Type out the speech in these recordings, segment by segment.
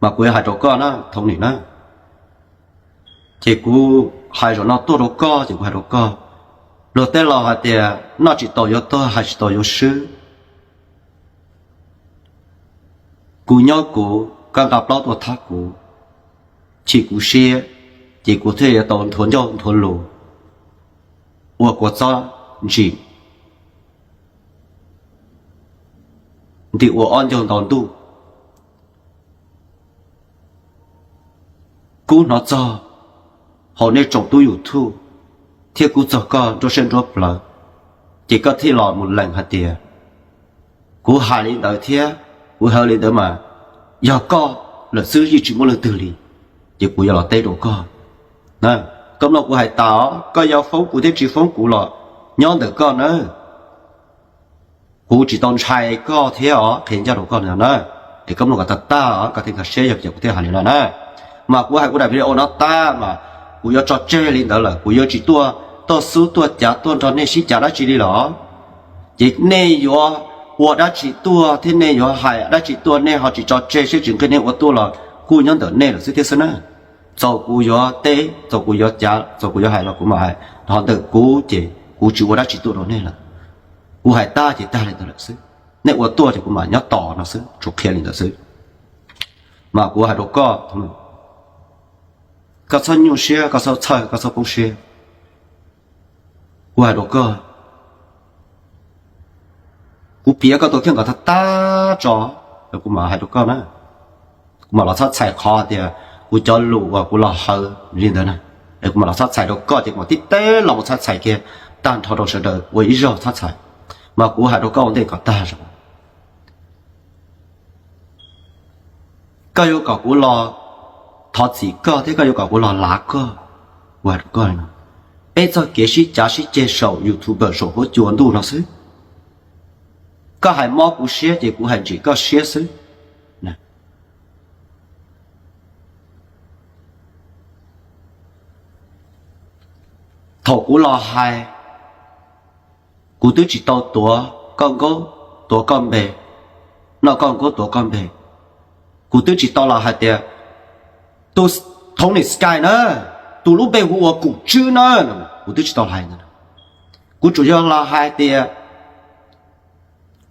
Mas kuv yuav hais rau koj na, Thoob Nim na, ces kuv hais zaum no tuaj rau koj ces kuv hais rau koj, luag tej laus hais tias noj tsis tau yuav tuag, hais tsis tau yuav swb. Kuv nyob kuv, koj nqa plaub tuaj thab kuv, chim kuv siab, ces kuv thiaj yuav tau nthuav ncauj nthuav lus, ua kua txob ntsim, ntim ua ob ncaug ntau ntuj. Kuv hnov txog hauv nej tsoom tub YouTube thiab kuv txog koj nruab siab nruab plawv, ces koj thiaj los mus lees hais tias kuv hais li ntawd thiab kuv hais li ntawd mas yog koj lawm xwb, yeej tsis muaj leej twg li. Ces kuv yuav los teb rau koj, koj mloog kuv hais tas, koj yuav foob kuv thiab tsis foob kuv los nyob ntawm koj na. Kuv tsis tau ntshai koj thiab os, qhia ncaj rau koj na, es koj mloog kom tag tag os, koj thiaj nkag siab yog ces kuv thiaj hais li no na. Mas kuv hais kuv daim video no tag mas kuv yuav tso tseg li ntawd lawm, kuv yuav tsis tuaj tuaj xub tuaj cav tuaj nrog nej sib cav dab tsi li lawm. Ces nej yuav ua dab tsi tuaj thiab nej yuav hais dab tsi tuaj, nej ho tsis tso tseg siab tsis nqig nej ua tuaj los kuj nyob ntawm nej lawm xwb thiab xwb na. Txaus kuv yuav teb, txaus kuv yuav cav, txaus kuv yuav hais los kuv mam hais, ho ntawm kuv ces kuv tsis ua dab tsi tuaj rau nej lawm. Kuv hais tag ces tag li ntawd lawm xwb, nej ua tuaj ces kuv mam nyob tos no xwb, tsuas qhia li ntawd xwb. Mas kuv hais rau koj, koj txhob nyuaj siab, koj txhob txhawj, koj txhob poob siab. Kuv hais rau koj, kuv piav koj tus kheej kom tag tag tso, kuv mam hais rau koj na. Kuv mam los txhob txhais qhov tias kuv cov lus uas kuv los hawv li ntawd na, es kuv mam los txhob txhais rau koj ces kuv mam tib teb los mus txhob txhais kiag tag nrho rau sawv daws ua ib zaug txhob txhais. Mas kuv hais rau koj ua ntej kom tag zog, koj yuav kom kuv los thov txim koj thiab koj yuav kom kuv los lav koj, kuv hais rau koj li no, peb txoj kev sib cav sib ceg saum YouTube saum huab cua ntuj no xwb. Koj hais mob kuv siab ces kuv hais ntsim koj siab xwb. Thaum kuv los hais, kuv twb tsis tau tuav koj nkauj tuav koj npe, noj koj nkauj tuav koj npe. Kuv twb tsis tau los hais tias tus Thoob Nim Sky na, tus lub npe hu ua Kum Tswb na, kuv twb tsis tau hais ntawd. Kuv tsuas yog los hais tias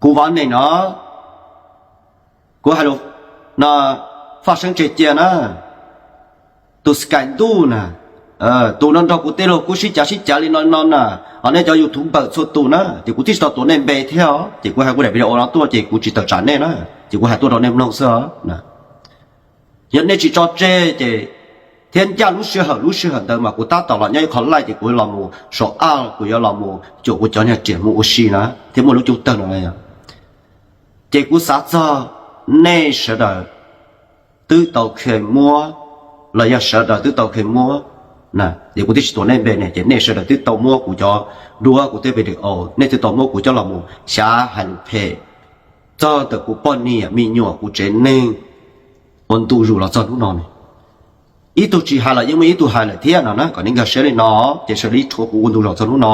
kuv Vam Neem no, kuv hais lus no, faj seeb tseg cia na, tus Sky Ntuj na, tus no nrog kuv tej laug kuv sib cav sib cav li no no na, ho nej cov YouTuber txhua tus na, ces kuv twb tsis tau tuav nej npe thiab os, ces kuv hais kuv daim video no tuaj ces kuv tsis tawm tsam nej na, ces kuv hais tuaj rau nej mloog xwb os. Yog nej tsis tso tseg ces, thiab ncaj lub sij hawm lub sij hawm ntawd mas kuv tab tom los nyob ib qho live ces kuv los mus saum ab, kuv yuav los mus cuam kuv cov niag riam mus ua si na thiab muaj lub cub tawg no. Ces kuv xav txog nej sawv daws twb tau kheev muab, los yog sawv daws twb tau kheev muab, es kuv twb tsis tuav nej npe ne, ces nej sawv daws twb tau muab kuv cov duab, kuv tej video, nej twb tau muab kuv coj los mus xyav hais lus phem txog ntawm kuv poj niam me nyuam, kuv tsev neeg ua ntu zus los txog hnub no ne. Ib tug tsis hais los yeej muaj ib tug hais lawm thiab no na, kom nej nkag siab li no, ces sawv daws rhuav kuv ua ntu zus txog hnub no.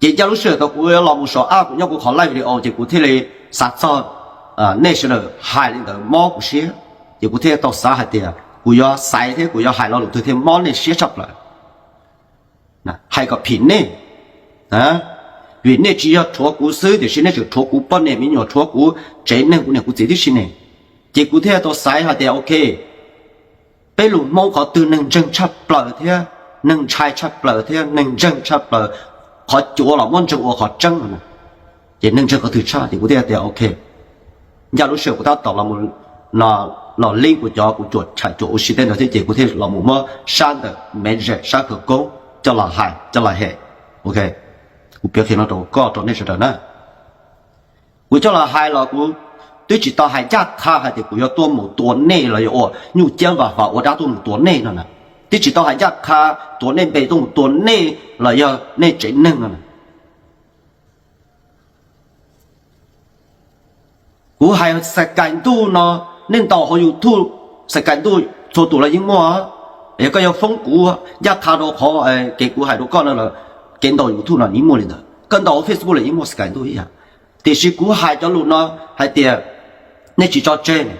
Ces ncaj lub sij hawm thaum kuv yuav los mus saum ab, kuv nyob kuv qhov live video ces kuv thiaj li xav txog nej sawv daws hais li ntawd mob kuv siab, ces kuv thiaj tau xav hais tias kuv yuav xaiv thiab kuv yuav hais lo lus twg thiaj mob nej siab tshaj plaws, hais kom phim nej. Vim nej tsis yog rhuav kuv xwb tiam sis nej tseem rhuav kuv poj niam me nyuam, rhuav kuv tsev neeg, kuv niam kuv txiv tib si ne. Ces kuv thiaj tau xaiv hais tias ok, peb lus Hmoob qhov twg neeg ntseeg tshaj plaws thiab neeg ntshai tshaj plaws thiab neeg ntseeg tshaj plaws, qhov cuav los muab ntseeg ua qhov tseeb no, ces neeg ntseeg qhov twg tshaj, ces kuv thiaj tias ok. Ncaj lub sij hawm kuv tab tom los, los lib kuv cov, kuv cuam tsham cuam ua si tej ntawd thiab ces kuv thiaj los mus muab sab ntawm me ze sab khawv koob coj los hais coj los hem. Ok, kuv piav qhia no rau koj rau nej sawv daws na. Kuv coj los hais los kuv twb tsis tau hais ncaj qha hais tias kuv yuav tuaj mus tua nej los yog ua nyuj ciab vam vam ua dab tuaj mus tua nej no na. Twb tsis tau hais ncaj qha tuav nej npe tuaj mus tua nej los yog nej tsev neeg no na. Kuv hais Xais Kais Ntuj no, nej ntaus hauv YouTube, Xais Kais Ntuj txhua tus los yeej muaj. Yog koj yuav foob kuv ncaj qha rau qhov kev kuv hais rau koj no lawm, kev ntaus YouTube no yeej muaj li ntawd, koj ntaus hauv Facebook los yeej muaj Xais Kais Ntuj ib yam. Tiam sis kuv hais cov lus no hais tias nej tsis tso tseg ne,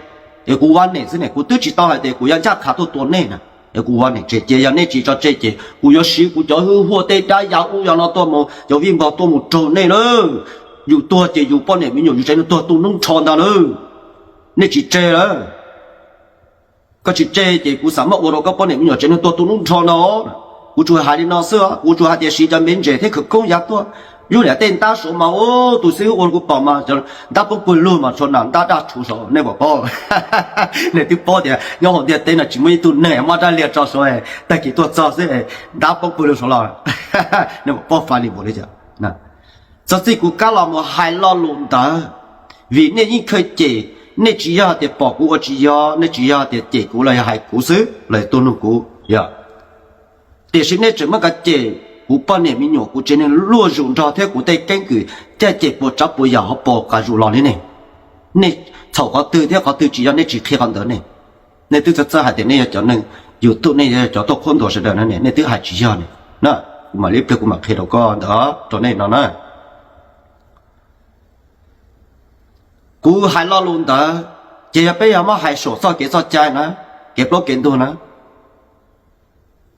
Es kuv vaj niam xwb ne, kuv twb tsis tau hais tias kuv yuav ncaj qha tuaj tua nej na. Es kuv vaj niam tseg ces yog nej tsis tso tseg ces kuv yuav siv kuv cov hwj huaj tej dab yam ub yam no tuaj mus, cov vij npog tuaj mus raug nej lawm. Yus tuag ces yus poj niam me nyuam yus tsev neeg tuag tu hnub nrho ntag lawm. Nej tsis tseg lawm. Koj tsis tseg ces kuv xav muab ua rau koj poj niam me nyuam tsev neeg tuag tu hnub nrho ntag. Kuv tsuas hais li no xwb, kuv tsuas hais tias siv cov me ntses thiab khawv koob yav tuaj. Yus niam tej ntab saud mas ua tus xib hwb ua kuv pom mas ntab poob pawg lug mas tshuav nas ntab daj tshuv saud nej puas paub? Nej twb paub tias nyob hauv ntiaj teb no tsis muaj ib tug neeg muab dab liag tso saud, tag kis tuaj txog xwb ntab poob pawg lug saud los. Nej puas paub fais li npaum li cas? Txog txij kuv kab los mus hais lo lus ntawd, vim nej yeej khaws cem, nej tsis yog tias pom kuv ua tsis yog, nej tsis yog tias cem kuv los yog hais kuv xwb los yog tuaj nug kuv, yog. Tiam sis nej tseem muab kav cem kuv poj niam me nyuam kuv tsev neeg luaj zus nrog thiab kuv tej keeb kwm caj cem puas tsav puas yam hauv paus qas zus los li ne. Nej txhaum qhov twg thiab qhov twg tsis yog nej tsis qhia qhov ntawd ne. Nej twb txawj txawj hais tias nej yog cov neeg YouTube, nej yog cov tuaj qhuab ntuas sawv daws no ne, nej twb hais tsis yog ne. Na, kuv mam li ib pliag kuv mam qhia rau koj ntawd rau nej no na. Kuv hais lo lus ntawd, ces yog peb yog muab hais saum txoj kev txoj cai na, kev plaub kev ntug na,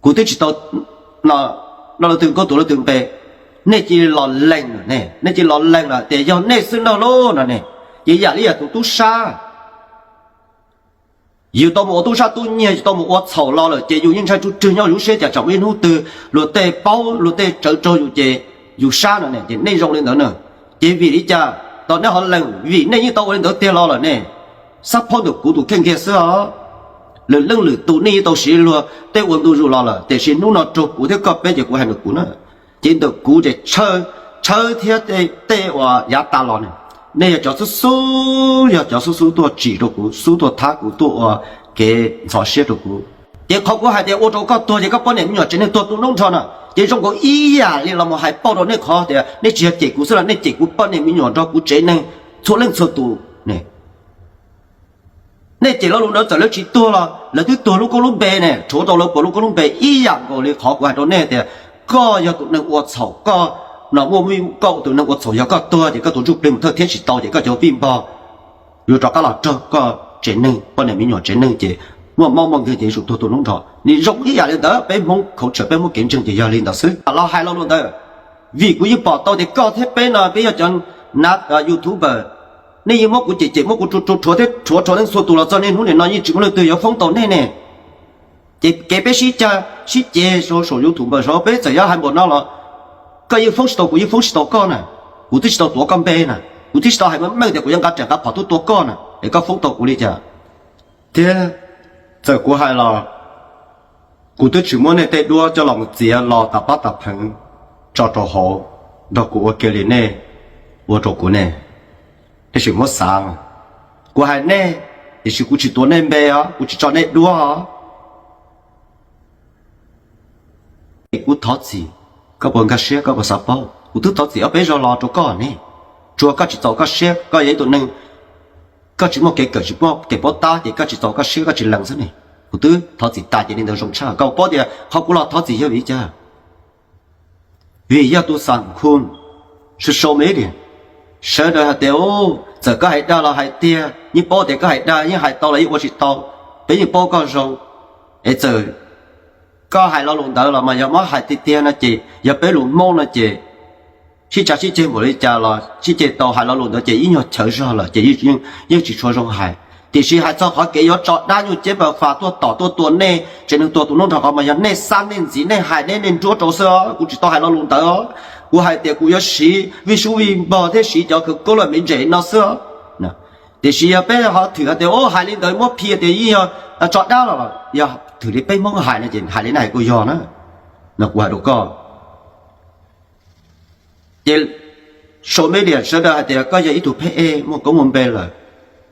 kuv twb tsis tau no, no leej twg nkauj tus leej twg npe, nej cia li los lees lawm ne, nej cia li los lees lawm tias yog nej xwb nrog lub no ne, ces yam li yam tus tub sab. Yus tau mus ua tub sab tub nyiag, yus tau mus ua txhaum los lawm ces yus yeej ntshai tsuj rwg nyob yus lub siab cas tsam muaj ib hnub twg luag tej paub luag tej tsawv raug yus ces yus sab no ne, ces nej zoo li ntawd na. Ces vim li cas tau nej ho lees? Vim nej yeej tau ua li ntawd tiag los lawm ne. Xab phob ntawm kuv tus kheej kiag xwb os. Lwm leej lwm tus nej yeej tau siv luag tej ua ntu zus los lawm, tiam sis hnub no raug kuv thiab koj peb ces kuv hais ntawm kuv na. Ces ntawm kuv ces tshawb thiab tej uas yav tas los ne, nej yog cov xub xub, yog cov xub xub tuaj tsim rau kuv, xub tuaj thab kuv, tuaj ua kev ntxhov siab rau kuv. Ces qhov kuv hais tias ua rau koj tuag ces koj poj niam me nyuam tsev neeg tuag tu noob nrho na, ces zoo nkaus ib yam li los mus hais pauj rau nej qhov tias nej tsis yog cem kuv xwb los nej cem kuv poj niam me nyuam nrog kuv tsev neeg txhua leej txhua tus ne. Nej cem lo lus ntawd txawm lawv tsis tuag los lawv twb tuag lub koob lub npe ne, rhuav rau lawv puas lub koob lub npe ib yam nkaus li qhov kuv hais rau nej tias koj yog tus neeg ua txhaum, koj no muaj vij, koj tus neeg ua txhaum, yog koj tuag ces koj tus ntsuj plig mus thawj thiab tsis tau ces koj cov vij npog yuav rov qab los raug koj tsev neeg, poj niam me nyuam tsev neeg ces muaj mob muaj nkeeg ces yuav tsum tuag tu noob nrho. Nws zoo ib yam li ntawd, peb Hmoob khauv tsawm peb Hmoob kev ntseeg ces yog li ntawd xwb. Los hais lo lus ntawd, vim kuv yeej pom tau tias koj thiab peb no peb yog cov na YouTuber, nej yeej muab kuv cem cem, muab kuv rhuav rhuav thiab rhuav rau leej txhua tus los txog niaj hnub nim no yeej tsis muaj leej twg yuav foob tau nej ne. Ces kev peb sib cag sib ceg saum YouTube saud peb txawm yog hais npaum no los koj yeej foob tsis tau kuv, yeej foob tsis tau koj na. Kuv twb tsis tau tuav koj npe na, kuv twb tsis tau hais meej meej tias kuv yuav nqa ram nqa phom tuaj tua koj na, es koj foob tau kuv li cas? Thiab txawm kuv hais los kuv twb tsis muab nej tej duab coj los mus txiav los tas pab tas pheev tso rau hauv nrog kuv ua kiag li nej ua rau kuv ne. Tab sis muab xav, kuv hais nej, tiam sis kuv tsis tuav nej npe os, kuv tsis tso nej duab os. Kuv thov txim, koj puas nkag siab, koj puas xav paub? Kuv twb thov txim ob peb zaug los rau koj ne. Tsuas koj tsis txaus koj siab, koj yog ib tug neeg koj tsis muaj kev kawm, tsis muaj kev paub tab ces koj tsis txaus koj siab koj tsis lees xwb ne. Kuv twb thov txim tas ces li ntawd zoo tshaj. Koj paub tias qhov kuv los thov txim yog vim li cas? Vim yog tus xam khu social media, sawv daws hais tias txawm koj hais dag los hais tiag, yeej paub tias koj hais dag, yeej hais tau los yeej ua tsis tau, peb yeej paub koj zoo. Es txawm koj hais lo lus ntawd los mas yog muab hais tiag tiag no ces yog peb lus Hmoob no ces sib tsa sib ceg npaum li cas los sib ceg tau, hais lo lus ntawd ces ib nyuag chawv zog lawm ces yeej tsis tshua zoo hais. Tiam sis hais txog qhov kev yuav tso dab nyuj ciab npawg Fas tuaj tom tuaj tua nej tsev neeg tuag tu noob nrho qhov mas yog nej xab nej ntxiv nej hais nej nej nruab rau xwb os, kuv tsis tau hais lo lus ntawd os. Kuv hais tias kuv yuav siv vij sub vij npog thiab siv cov khawv koob los me ntses no xwb os. Tiam sis yog peb ho thwm hais tias hais li ntawd muab phi tias yeej yog tso dab los, yog thwm li peb Hmoob hais no ces hais li nej hais kuj yog na. No kuv hais rau koj. Ces social media sawv daws hais tias koj yog ib tug pheb ej muaj koob muaj npe lawm,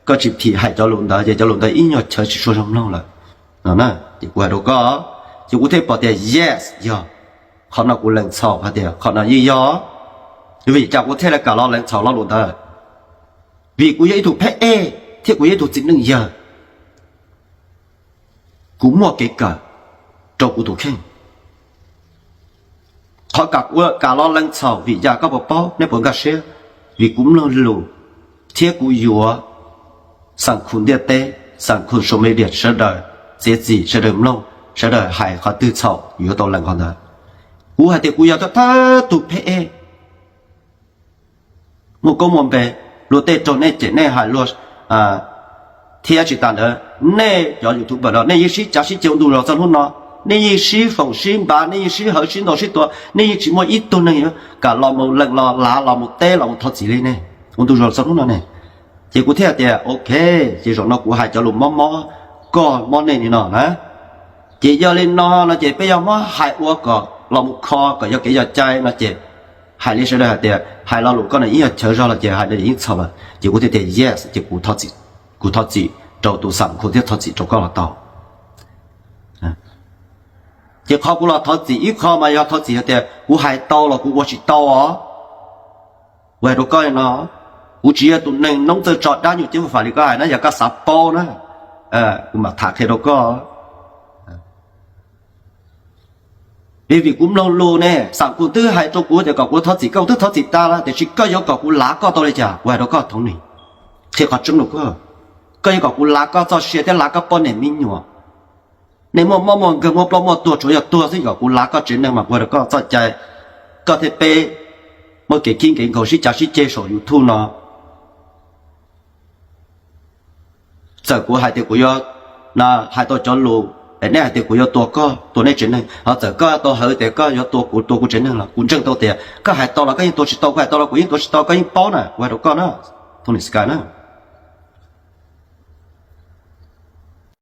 koj tsis phim hais cov lus ntawd ces cov lus ntawd ib nyuag chawv tsis tshua zoo mloog lawm no. Ces kuv hais rau koj, ces kuv thiaj pom tias yes, yog qhov no kuv lees txhaum hais tias qhov no yeej yog. Vim cas kuv thiaj li kam los lees txhaum lo lus ntawd? Vim kuv yog ib tug pheb ej thiab kuv yog ib tug txiv neej yawg, kuv muaj kev kawm rau kuv tus kheej. Qhov kam los lees txhaum vim yam koj puas paub, nej puas nkag siab? Vim kuv mloog lus thiab kuv yuav xam khu ntiaj teb. xav khum social media sawv daws txiav txim, sawv daws mloog, sawv daws hais qhov twg txhaum yuav tau lees qhov ntawd. Kuv hais tias kuv yog thawj thawj tug pheej muaj koob muaj npe, luag tej raug nej cem nej hais luag thiab tsis tas ntawd, nej cov YouTuber no nej yeej sib cav sib ceg ua ntu zog txog hnub no, nej yeej sib foom sib npav, nej yeej sib hawv sib ntaus sib tua, nej yeej tsis muaj ib tug neeg yuav kam los mus lees los lav los mus teb los mus thov txim li nej ua ntu zog txog hnub no ne. Ces kuv thiaj tias ok, ces zaum no kuv hais cov lus mob mob koj mob nej li no na. Ces yog li no no ces peb yuav muab hais ua kom los mus kho kom yog kev yog cai no ces hais li sawv daws hais tias hais lo lus koj no yeej yog chaw zog los ces hais li yeej txhaum lawm. Ces kuv thiaj tias yes, ces kuv thov txim rau tus xam khum thiab thov txim rau koj los tau. Ces qhov kuv los thov txim ib qho mas yog thov txim hais tias kuv hais tau los kuv ua tsis tau os. Kuv hais rau koj li no, kuv tsis yog tus neeg noob txawj tso dab nyuag cev fam li koj hais na, yog koj xav paub na, kuv mam tham qhia rau koj. Vim kuv mloog lus ne, xam khum twb hais rau kuv tias kom kuv thov txim, koj twb thov txim tas lawm, tiam sis koj yuav kom kuv lav koj tau li cas? Kuv hais rau koj Thoob Nis, qhia qhov tseeb rau koj, koj yuav kom kuv lav koj txoj sia thiab lav koj poj niam me nyuam. Nej muaj mob muaj nkeeg muaj ploj muaj tuag tsuav yog tuag xwb, kom kuv lav koj tsev neeg mas kuv hais rau koj txoj cai, koj thiab peb muaj kev khib kev nkaus sib cav sib ceg saum YouTube no. Txawm kuv hais tias kuv yuav hais tau cov lus, nej hais tias kuv yuav tua koj tua nej tsev neeg, ho txawm koj tau hawv tias koj yuav tua kuv tua kuv tsev neeg los kuv ntseeg tau tias koj hais tau los koj yeej tua tsis tau, koj hais tau los kuv yeej tua tsis tau, koj yeej paub na, kuv hais rau koj na, Thoob Nis Sky na.